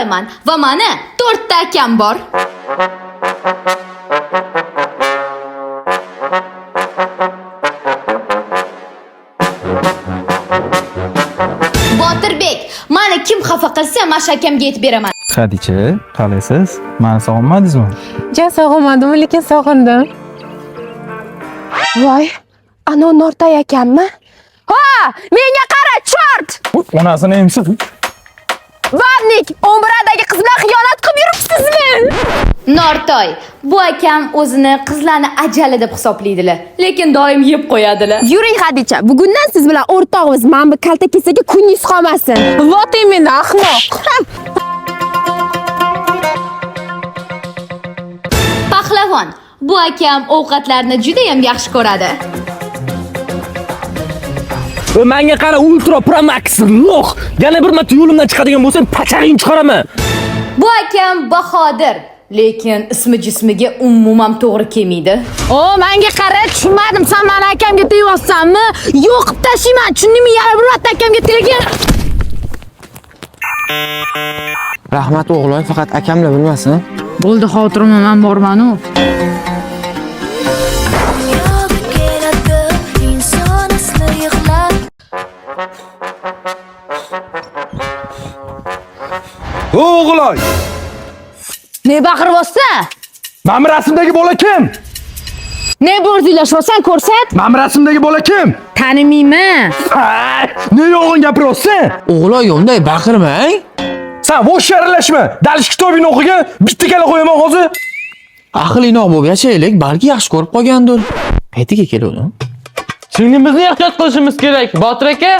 bolaman va mani 4 ta akam bor. Botirbek, mani kim xafa qilsa, masha akamga aytib beraman. Hadicha, qalaysiz? Mani sog'inmadingizmi? Ja sog'inmadim, lekin sog'indim. Voy, ana Nortay akammi? Ha, menga qara, chort! Onasini emsiz. Babnik, 11 dagi qiz bilan xiyonat qilib yuribsizmi? Nortoy, bu akam o'zini qizlarni ajali deb hisoblaydilar, lekin doim yeb qo'yadilar. Yuring Hadicha, bugundan siz bilan o'rtog'imiz. Mana bu kalta kesaga kuningiz qolmasin. Вот именно, ahmoq. Pahlavon, bu akam ovqatlarni juda ham yaxshi ko'radi. Menga qara, Ultra Pro Max lox. Yana bir marta yo'limdan chiqadigan bo'lsang, pachag'ingni chiqaraman. Bu akam Bahodir, lekin ismi jismiga umuman to'g'ri kelmaydi. O, menga qara, tushunmadim. Sen mani akamga tegyapsanmi? Yo'q qilib tashlayman, tushundingmi? Yana bir marta akamga tegin. Rahmat o'g'loy, faqat akamlar bilmasin. Bo'ldi, xotirima, men borman-u. Dunyoga keladi inson asli yig'lab. O'g'loy! Ne baqiryapsan? Mana bu rasmdagi bola kim? Ne bo'rzilashyapsan, ko'rsat. Mana bu rasmdagi bola kim? Tanimayman. Ha, ne yolg'on gapiryapsan? O'g'loy, unday baqirmang. Sen bo'sh aralashma. Dalish kitobini o'qigan, bitta kala qo'yaman hozir. Aql inoq bo'lib yashaylik, balki yaxshi ko'rib qolgandir. Qaytiga keluvdim? Singlimizni ehtiyot qilishimiz kerak. Botir aka,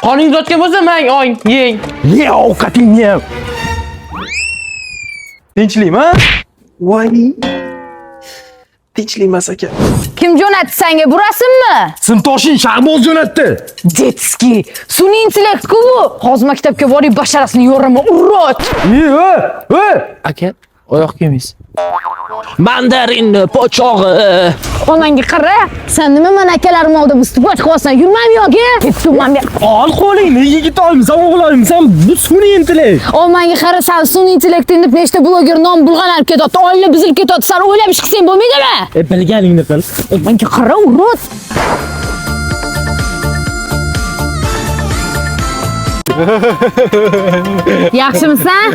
qoningiz ochgan bo'lsa, mang ong, yeng. Ye ovqatingni ham. Tinchlikmi? Voy. Tinchlik emas aka. Kim jo'natdi senga bu rasmni? Sinfdoshing Shahboz jo'natdi. Детский. Sun'iy intellekt-ku bu. Hozir maktabga borib basharasini yoraman, урод. E, e, e. Aka, oyoq kiyimingiz. Mandarinni pochog'i. Onangga qara, sen nima mani akalarim oldida выступать qilyapsan? Yurmam yo'q, ketdim man bu. Ol qo'lingni, yigit olmaysan, o'g'il olmaysan, bu sun'iy intellekt. Onangga qara, sen sun'iy intellektni deb nechta bloger nom bulg'anib ketyapti, oila buzilib ketyapti. Sen o'ylab ish qilsang bo'lmaydimi? E, bilganingni qil. Onangga qara, урод. Yaxshimisan?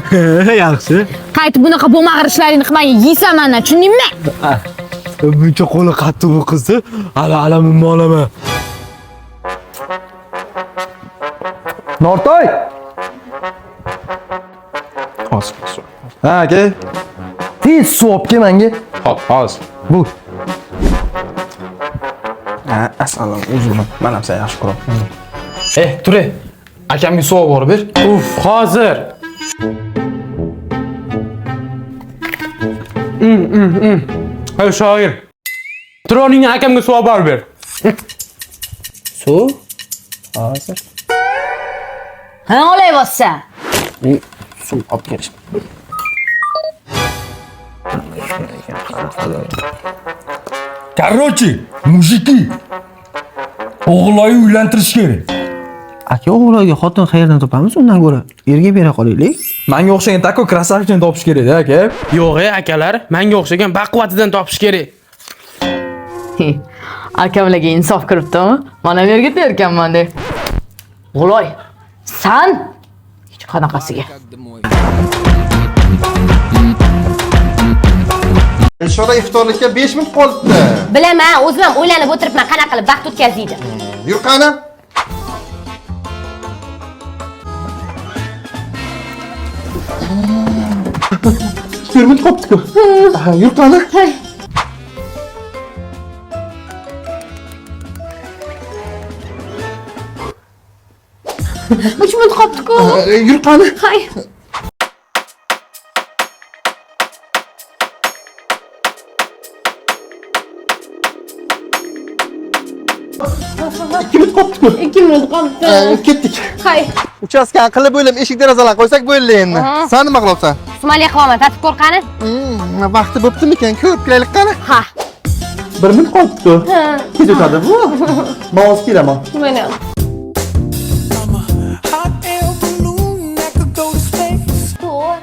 Yaxshi. Qaytib bunaqa bo'lmag'ir ishlaringni qilmagin, yeysan mandan, tushundingmi? Buncha qo'li qattiq bu qizni hali alamimni olaman. Nortoy! Hozir, hozir. Ha, aka. Tez suv olib kel menga. Hop, hozir. Bu. Ha, asalom, uzr. Men ham seni yaxshi ko'raman. Eh, Ture. Akamga suv olib borib ber. Uf, hozir. Ey shoir. Tur o'rningdan, akamga suv olib borib ber. Suv? Hozir. Ha, olayotsan. Suv olib kelish. Короче, мужики. O'g'loyni uylantirish kerak. Aka, o'g'loyga xotin qayerdan topamiz? Undan ko'ra erga bera qolaylik. Menga o'xshagan такой красавчик ni topish kerak-da, aka. Yo'q, ey akalar, menga o'xshagan baquvvatidan topish kerak. Akamlarga insof kiribdimi? Mana bu yerga terkanman de. G'uloy, san hech qanaqasiga. Dilshoda, iftorlikka 5 minut qolibdi. Bilaman, o'zim ham o'ylanib o'tiribman, qanaqa qilib vaqt o'tkaziydi. Yur qani. 1 minut qolibdi-ku. Yur qani. 3 minut qolibdi-ku. Yur qani. Hay. 2 minut qolibdi-ku. 2 minut qolibdi. Ketdik. Hay. Uchastkani qilib bo'ldim, eshik derazalarni qo'ysak bo'ldi endi. Sen nima qilyapsan? Sumali qilyapman, tatib ko'r qani. Vaqti bo'ptimikan? Ko'rib kelaylik qani. Ha. 1 minut qolibdi-ku. Tez o'tadi bu. Men hozir kelaman. Mana. Hot air balloon that could go to space. To'g'ri.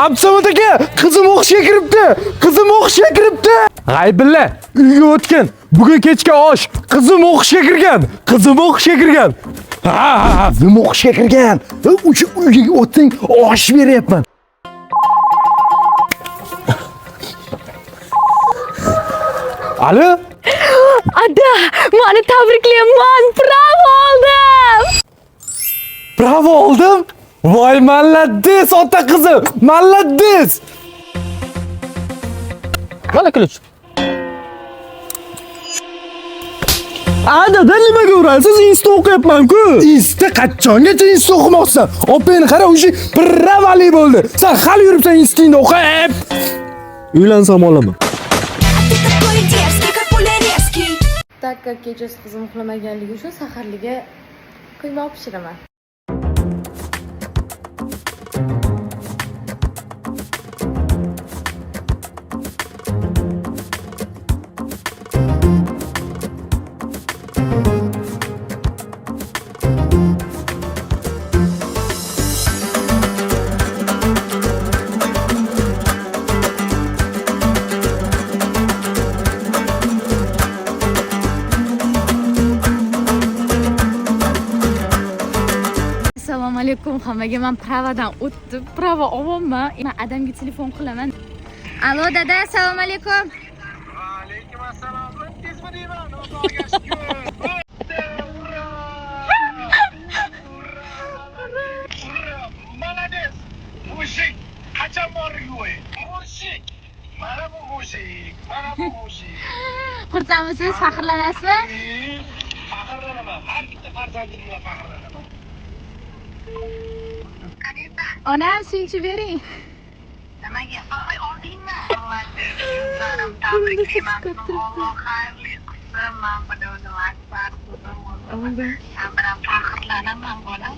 Abdusamad aka, qizim o'qishga kiribdi. Qizim o'qishga kiribdi. G'aybilla, uyga o'tgin. Bugun kechki osh. Qizim o'qishga kirgan. Qizim o'qishga kirgan. Ha, ha, ha, qizim o'qishga kirgan. O'sha uyga o'ting, osh beryapman. Alo? Ada, mani tabriklayman, pravo oldim. Bravo oldim. Voy, молодец, ota qizim. Молодец. Mana ключ. A dada, nimaga urasiz? Insta o'qiyapman-ku. Insta qachongacha insta o'qimoqchisan? Opangni qara, o'sha pravali bo'ldi. Sen hali yuribsan instingda o'qib. Uylansam olaman. Ты такой дерзкий, как пуля резкий. Так как kechasi qizim uxlamaganligi uchun saharliga quymoq pishiraman. Assalomu alaykum hammaga. Men pravadan o'tdim. Prava olyapman. Men adamga telefon qilaman. Alo dada, assalomu alaykum. Alaykum assalom. O'tdingizmi deyman. Xudoga shukur. O'tdi. Ura! Ura! Ura! Молодец. Мужик. Qachon bordik voy? Мужик. Mana bu мужик. Mana bu мужик. Xursandmisiz? Faxrlanasizmi? Faxrlanaman. Har bitta farzandim bilan faxrlanaman. Onam, suyunchi bering. Nimaga? Voy, oldingmi? Tabriklayman. Alloh xayrli qilsin. Men buni o'zim akbar qizim. Sen bilan faxrlanaman, bolam.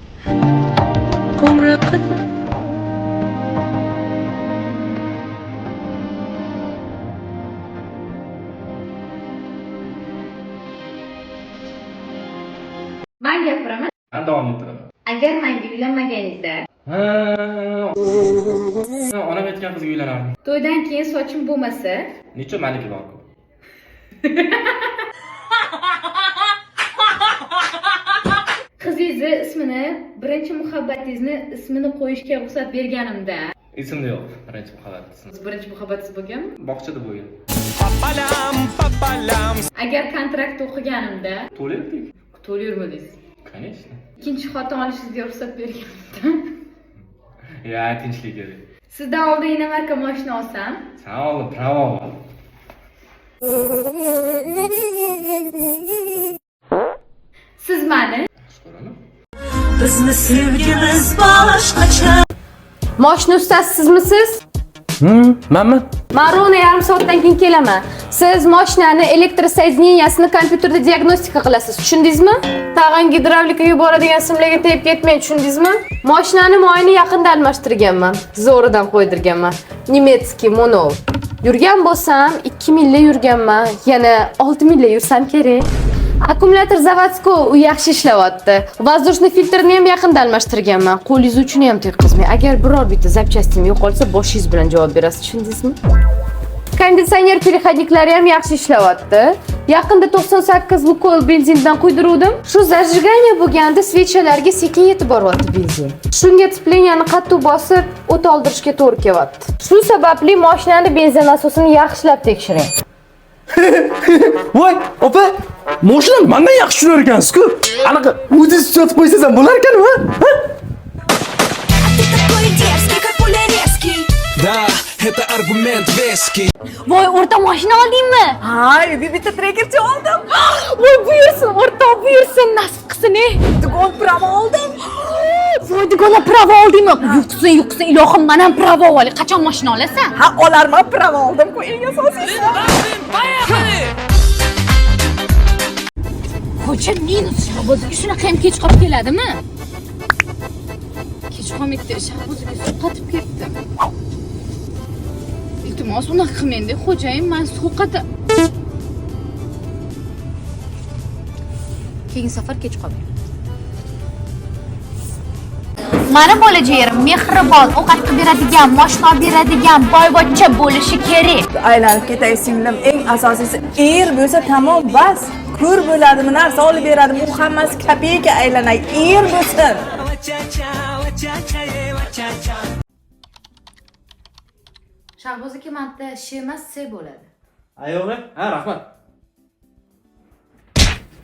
Men gapiraman. Men davom ettiraman. Agar menga uylanmaganingizda, Ha, onam aytgan qizga uylanardim. to'ydan keyin sochim bo'lmasa, Necha maniki bor-ku. Qizingizni ismini birinchi muhabbatingizni ismini qo'yishga ruxsat berganimda, Esimda yo'q, birinchi muhabbat ismi. Birinchi muhabbatingiz bo'lganmi? Bog'chada bo'lgan. Agar kontrakt o'qiganimda, To'layaptik. To'layvermadingiz. Конечно. Ikkinchi xotin olishingizga ruxsat berganimda, Ya, tinchlik kerak. Sizdan oldin inomarka mashina olsam, San oldin pravo ol. Siz mani Yaxshi ko'raman. Bizni sevgimiz boshqacha. Moshina ustasi sizmisiz? Manmi? Men ровно yarim soatdan keyin kelaman. Siz mashinani elektrosoединениясini kompyuterda diagnostika qilasiz, tushundingizmi? Tag'in gidravlikaga yuboradigan simlarga tegib ketmang, tushundingizmi? Mashinani moyini yaqinda almashtirganman. Zo'ridan qo'ydirganman. Немецкий Mono. Yurgan bo'lsam 2 milla yurganman, yana 6 milla yursam kerak. Akkumulyator заводской, u yaxshi ishlayapti. Воздушный filtrni ham yaqinda almashtirganman. Qo'lingiz uchini ham tekkizmang. Agar biror bitta запчасть im yo'qolsa, boshingiz bilan javob berasiz, tushundingizmi? Konditsioner переходник lari ham yaxshi ishlayapti. Yaqinda 98 Lukoil benzindan quydiruvdim. Shu зажигание bo'lganda свеча larga sekin yetib boryapti benzin. Shunga сцепление ni qattiq bosib, o't oldirishga to'g'ri kelyapti. Shu sababli mashinani benzin nasosini yaxshilab tekshiring. Voy, opa, mashinani mendan yaxshi tushunar ekansiz-ku. Anaqa o'zingiz tuzatib qo'ysangiz ham bo'lar ekan-ku, ha? Ты такой дерзкий, как пуля резкий. Да, это аргумент веский. Voy, o'rta mashina oldingmi? Ha, bitta trekercha oldim. Voy, buyursin, o'rtoq buyursin, nasib qilsin, ey. Dugon pravo oldim. Voy, dugona pravo oldingmi? Yuqsin, yuqsin, ilohim, men ham pravo olay. Qachon mashina olasan? Ha, olarman, pravo oldim-ku, eng asosiysi. Xo'ja minus Shahbozga shunaqa ham kech qolib keladimi? Kech qolmaydi, Shahbozga sovqotib ketdim. Iltimos, unaqa qilmang-da, xo'jayin, men sovqota. Keyingi safar kech qolmang. Mani bo'lajak erim mehribon, ovqat qilib beradigan, moshina olib beradigan boyvachcha bo'lishi kerak. Aylanib ketay, singlim. Eng asosiysi er bo'lsa, tamom, bas. Ko'r bo'ladimi, narsa olib beradimi, u hammasi kopeyka, aylanay, er bo'lsin. Shahboz aka, manda sh emas, s bo'ladi. Yo'q, ha, rahmat.